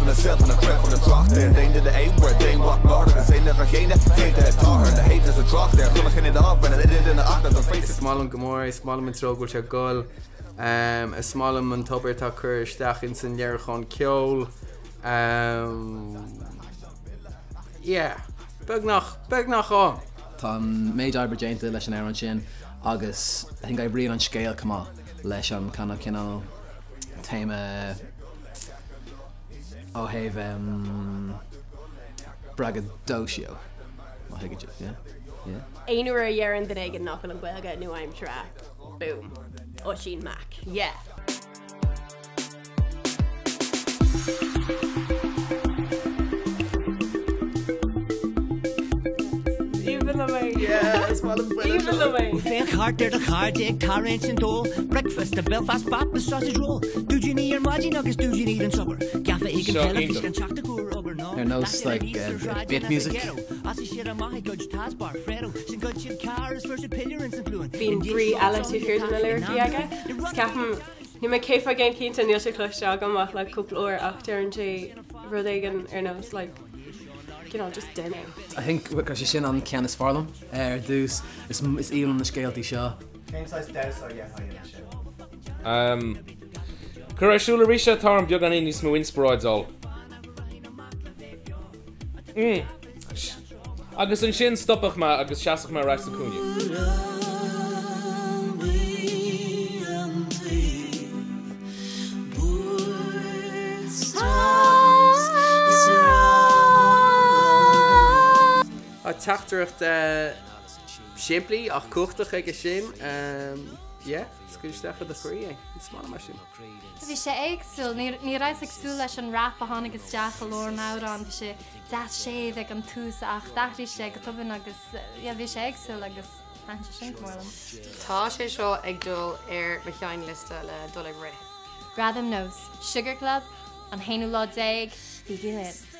Na saolta na cré chun na trácht ar aon duine aon uair d'aon mhac máthar agus aon duine chéanna déanta táthar na héide sa trácht ar chun a chinneadh ábhar na duine ach na don Is maith liom go mór, is maith liom an treo go bhfuil sé ag dul. Is maith liom an tobar atá curtha isteach ins an léiriúchán ceoil. Yeah, beagnach, beagnach ann. Tá an méid oibre déanta leis an amhrán sin agus I think oibríonn an scéal chomh maith leis an kind of cineál téama ó thaobh braggadocio, má thuigeann sibh, yeah? Yeah? Aon uair a dheireann duine éigin nach bhfuil an Ghaeilge nua-aimseartha, boom. Oisín Mac. Yeah. Féach thart ar do chairde ag tarraingt an dole Bricfeasta Belfast Bap is sausage roll Dúidíní ar maidin agus dúidíní don subar Gafa ag an teilifís gan teacht i gcomhair obair ná Ar nós like bit music. Bíonn brí eile taobh thiar de na liricí aige. Ceapaim Níl mé 100% cinnte, níl sé cloiste agam ach like cúpla uair ach deireann sé rud éigin ar nós like you know just déan é. I think go sé sin an ceann is fearr liom ar dtús. Is is aoibhinn liom na scéaltaí seo. Cén saghas damhsa a dhéanfá ansin? Cuir ar siúl arís é, tá orm beagáinín níos mó inspioráid a fháil. Mm. Agus ansin stopfadh mé agus seasfadh mé ar ais sa cúinne. Tá teachtaireacht simplí ach cumhachtach aige sin. Yeah, scaoil isteach i do chroí é. Is maith liom é sin. Bhí sé éagsúil, ní rabhas ag súil leis an rap a tháinig isteach i lár an amhráin, bhí sé deas séimh ag an tús ach d'athraigh sé go tobann agus yeah bhí sé éagsúil agus thaitin sé sin go mór liom. Tá sé seo ag dul ar mo sheinnliosta le dul ag rith. Gradaim Nós, Sugar Club, an haonú lá déag, bígí linn!